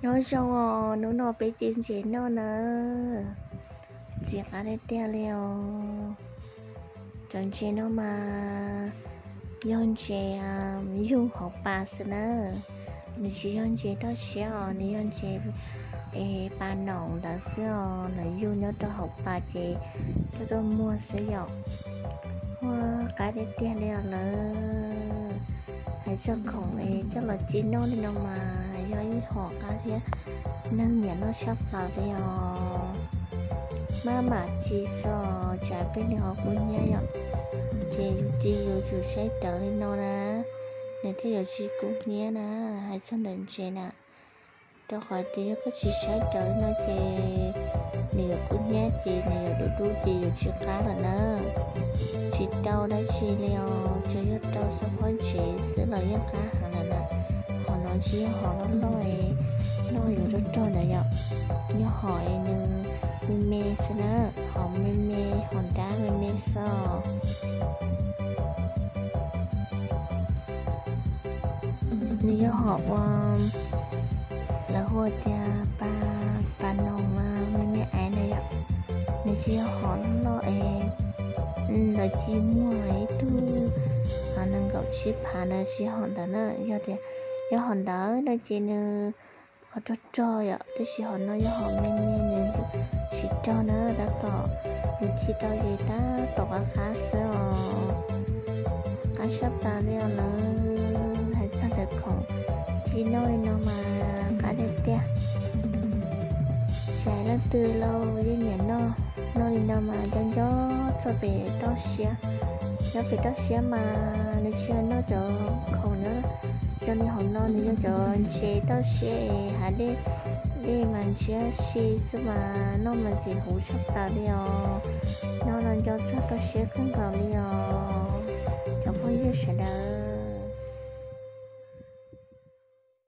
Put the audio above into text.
Nyob zoo os, hnub no peb ci ntses noj na, ntxim qab tiag tiag li os. Cov ntses no mas yog ntses yug hauv pas xwb na, nws tsis yog ntses toj siab os, nws yog ntses pas noom ntawd xwb os, lawv yug nyob rau hauv pas ces coj tuaj muag xwb yom. Huaj qab tiag tiag li os lawm. Hais txog khoom es coj los ci noj li no mas yog ib hom qab thiab, neeg nyiam noj tshaj plaws li os. Maj mam ci xwb, tsam peb nws ho kub hnyiab yom, ces yus ci yus tsum saib rawv li no na, nws thiaj yuav tsis kub hnyiab na. Hais txog ntawm ntses na, rau qhov tias yog koj tsis saib rawv li no ces nws yuav kub hnyiab ces nws yuav dub dub ces yuav tsis qab lawm na. Tsis rau dab tsi li os, tsuas yog rau xub pob ntsev xwb los yeej qab heev lawm na. Hom no tsis yog hom loj loj, noj yuav rog rog ntawd yom, yog hom nws me me xwb na, hom me me, hom dab me me xwb os. Nws yog hom uas lawv hu tias pas noom me me aiv na yom. Nws tsis yog hom loj es lawv ci muag ib tug nees nkaum tsib phav na, tsis yog hom ntawd na. Yog tias yog hom ntawd no ces nws rog rog yom, tab sis hom no yog hom me me, nws tsis rog na, tab tom yus ci tau ces tab tom qab qab xwb os. Qab tshaj plaws li os lawm. Hais txog ntawm khoom ci noj li no mas qab tiag tiag. Tsis hais leej twg los yeej nyiam noj. Noj li no mas nco nco txog pem toj siab. Nyob pem toj siab mas nws tsis yog noj cov khoom nyob zoo li hauv no, nws yog cov ntses toj siab es hav dej, dej mas ntshiab si xwb mas noj mas ntxim huv tshaj plaws li os. Noj no nco txog toj siab kawg nkaus li os cov phooj ywg sawv daws.